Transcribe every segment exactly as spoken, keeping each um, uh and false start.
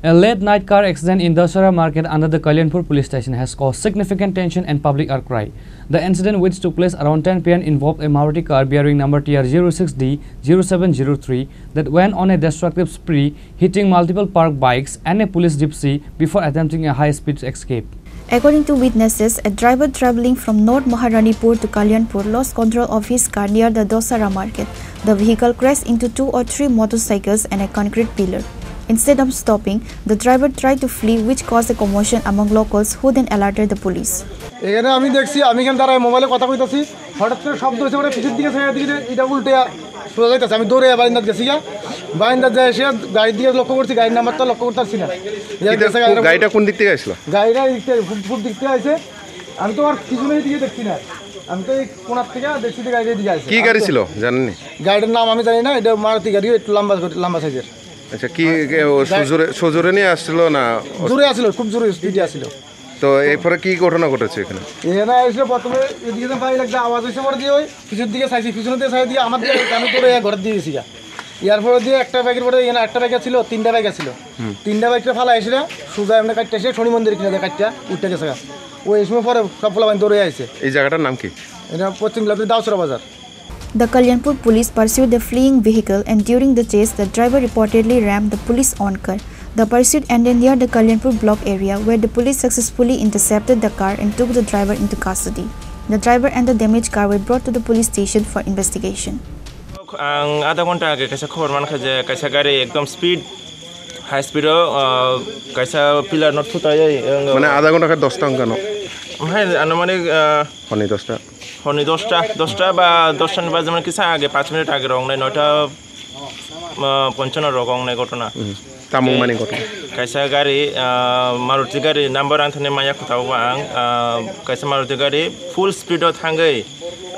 A late night car accident in Dasara market under the Kalyanpur police station has caused significant tension and public outcry. The incident, which took place around ten p m, involved a Maruti car bearing number T R zero six D zero seven zero three that went on a destructive spree, hitting multiple parked bikes and a police gypsy before attempting a high-speed escape. According to witnesses, a driver traveling from North Maharanipur to Kalyanpur lost control of his car near the Dasara market. The vehicle crashed into two or three motorcycles and a concrete pillar. Instead of stopping, the driver tried to flee, which caused a commotion among locals, who then alerted the police. এখানে আমি দেখছি, আমি এখানে দাঁড়ায় মোবাইলে কথা কইতাছি, হঠাৎ করে শব্দ হয়েছে, মানে পিছের দিকে চাইয়া দেখি যে এটা উল্টে সোজা যাইতেছে। আমি দৌড়ে বারিন্দাত গেছি গা, বারিন্দাত যাই এসে গাড়ির দিকে লক্ষ্য করছি, গাড়ির নাম্বারটা লক্ষ্য করতে পারছি না। ইয়া কিতা, গেছে গা, কো-, এরকম গাড়িটা কোন দিক থেকে আসলো? গাড়িটা এই দিক থেকে খুব, খুব দিক থেকে আইছে। আমি তো আর পিছনের দিকে দেখছি না, আমি তো এই কোনার থেকে দেখছি যে গাড়িটা এদিকে আইছে। কি গাড়ি ছিল জানেননি? গাড়িটার নাম আমি জানি না, এটা মারুতি গাড়ি, একটু লম্বা, লম্বা সাইজের। আচ্ছা, কি, কে, ও গাড়ি সজোরে, সজোরে নিয়ে আসছিল না? জোরে আসছিল, খুব জোরে স্পিডে আসছিল। তো এরপরে কি ঘটনা ঘটেছে এখানে? এখানে এসে প্রথমে এদিকে তো বাইক একটা আওয়াজ হয়েছে, পরে দিয়ে ওই পিছনের দিকে চাইছি, পিছনের দিকে চাই দিয়ে আমার দিকে আমি দৌড়ে ঘরের দিয়ে গেছি গা। ইয়ার পরে দিয়ে একটা বাইকের পরে এখানে একটা বাইক ছিল, তিনটা বাইক ছিল। হুম। তিনটা বাইকটা ফালা এসে সোজা এমনি কাটতে এসে শনি মন্দির কিনে কাটতে উঠতে গেছে গা। ওই সময় পরে সব পোলাপান দৌড়ে আইছে। এই জায়গাটার নাম কি? এটা পশ্চিম লালপুর দাউসরা বাজার। The Kalyanpur police pursued the fleeing vehicle, and during the chase, the driver reportedly rammed the police on car. The pursuit ended near the Kalyanpur block area, where the police successfully intercepted the car and took the driver into custody. The driver and the damaged car were brought to the police station for investigation. Ang adha ghonta age kaisa khobor mankha je kaisa gari ekdom speed, high speed o, ah, kaisa pillar no thutaiwi, ang, mane adha ghonta khe dosta wngkha no? Hai, anumanik, ah, Honi dosta. Honi dosta, dosta ba dosta ni baje mane kisa age, panch minute age rok wngnai, noita, ah, ponchano rok wngnai ghotona. Hmm. Tamung mani ghotona. Kaisa gari, ah, Maruti gari number ang thani maya khuta o ang, ah, kaisa Maruti gari full speed o thangwi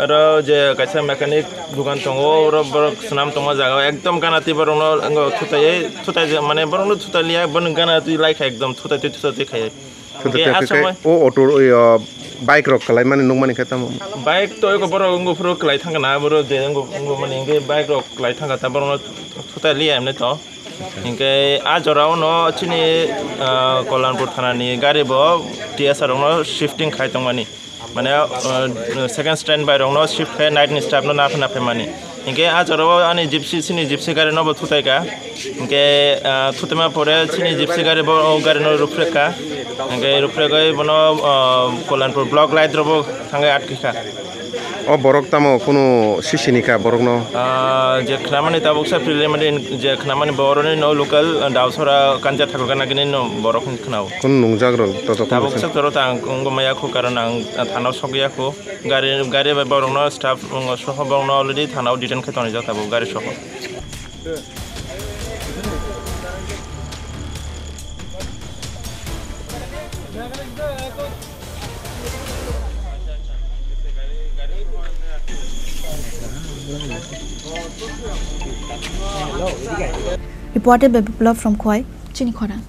aro je kaisa mechanic dukan tongo, oro borok swnam tongma jaga o ekdom gana twi borok no thutai, thutai mane borok no thutai liya, bono gana twi lai kha ekdom thutai twi thutai twi khai. Thutai twi khai. O auto, o, bike rok kwlai mani nuk mani khe tamo? Bike to eko borok wngbo phuru kwlai thangkha na, borok je wngbo, wngbo mani hwnkhe bike rok kwlai thangkha ta borok no thutai liya emni to. Hinkhe a jora o no chini, ah, Kollanpur thana ni gari bo T S R rok no shifting khai tongmani. Mane, ah, second stand by rok no shift khai night ni staff no naphai naphai mani. Hinkhe a jora o ani gypsy, chini gypsy gari no bo thutai kha. Hinkhe, ah, thutuma pore chini gypsy gari bo, o gari no ruphrek kha. Hinkhe ruphrek oi bono, ah, Kollanpur block light rok bo thangwi atkhe kha. O borok tamo kunu sisini kha borokno? Ah, je khnamani tabuk sa preliminary, je khnamani boroni no local, ah, Dausora Kanja Thakur Ganagini no borok hin khnao. Kunu nungjak rok to to kunu tabuk sa? Sa toro ta ang wngbo maya khu karon ang, ah, thana o sogya khu. Gari, gari bai borokno staff, um, soho borokno already thana o detain khe tonijak tabuk gari soho. Reported by Biplab from Khowai, Chini Khorang.